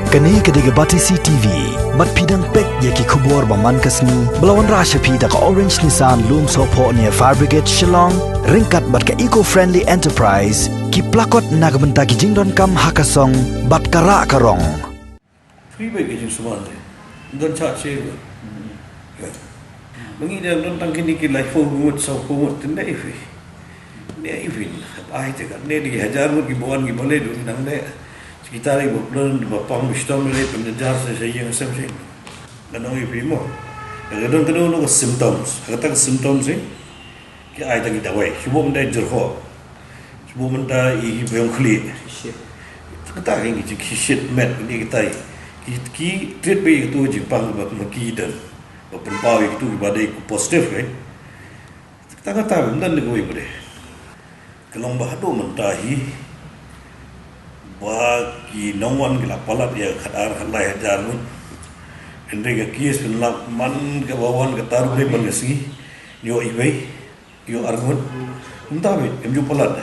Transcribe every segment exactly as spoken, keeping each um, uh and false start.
Kane ka dei ka Batesi T V. Bad phi dang peit ïa ki khubor ba man ka sngi ba la wanrah sha phi da ka Orange Nissan Lumsohphoh near Fire Brigade Shillong, ryngkat bad ka Eco Friendly Enterprise, ki plakot na ka bynta ki jingdonkam ha ka song bad ka rah ka rong. Free bike ka jingsumar te. Don cha che ba. Ba ngi dang don tang kine ki laiphew ngut, sawphew ngut, te ne i phi. Ne i phi. Ai te ka ne di hajar ngut ki ba wan ki ba leh dun nang ne. Kita ri ba plan ba pang ba stom ne pynjar sa sa ïing sem sem. Ka nong i phi mo. Ka don ka don ka symptoms. Kata ka symptoms eh. Ki ai tang ki dawai. Ki bom dai jyrhoh. Shu mynta i ki biang khlieh. Kata ka ngi ki shit met ni kita i. Ki ki treat ba i tu jingpang ba ma ki dan. Ba pynpaw i tu ba dei ku positive kai. Kata kata ba dan ni ko i ba dei. Ka long ba haduh mynta hi. Ba ki nongwan ki la palat ïa khatar khatlai hajar ngut. Hynrei ka kies pynlap man ka ba wan ka tar ba dei man ka sngi. Nyo i bai. Ïoh arngut. Mynta beit em ju palat.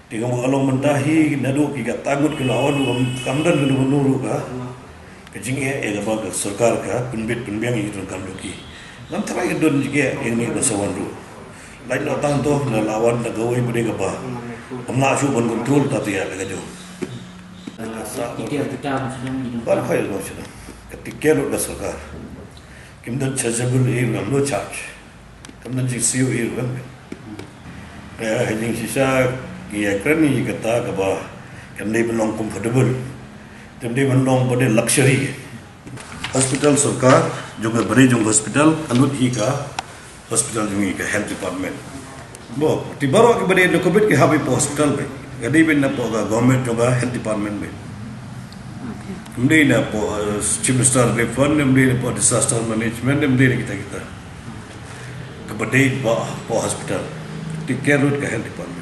Te ka mut ka long mynta hi naduh ki kata ngut ki la wan ruh kam don ka nuru ka. Ka jingeh eh kaba ka sorkar ka pynbit pynbiang ïa ki donkam jong ki. Ngam tharai ka don jingeh ïa kane ba sa wan ruh. Lait noh tang to na la wan da kawei ba dei kaba. Kam lah shuh ban control ta te ïa ka jong. Ban khai lo shuh. Ka tiket ruh ka sorkar. Kim don chargeable ïa ngam no charge. Kam don jingsiew ïa ruh. Ka jingshisha ki ïa kren ïa kata kaba kam dei ban long comfortable. Kam dei ban long ba dei luxury. Hospital sorkar jong ka bri jong hospital ka lut hi ka hospital jong ka health department. Bo ti baroh ki ba dei na covid ki hap ïa po hospital ba ka dei ban na po ka government jong ka health department ba. Kam dei na po uh, chief minister relief fund, kam dei na po disaster management, kam dei na kita kita. Ka ba dei ba po hospital. Ti care ka health department.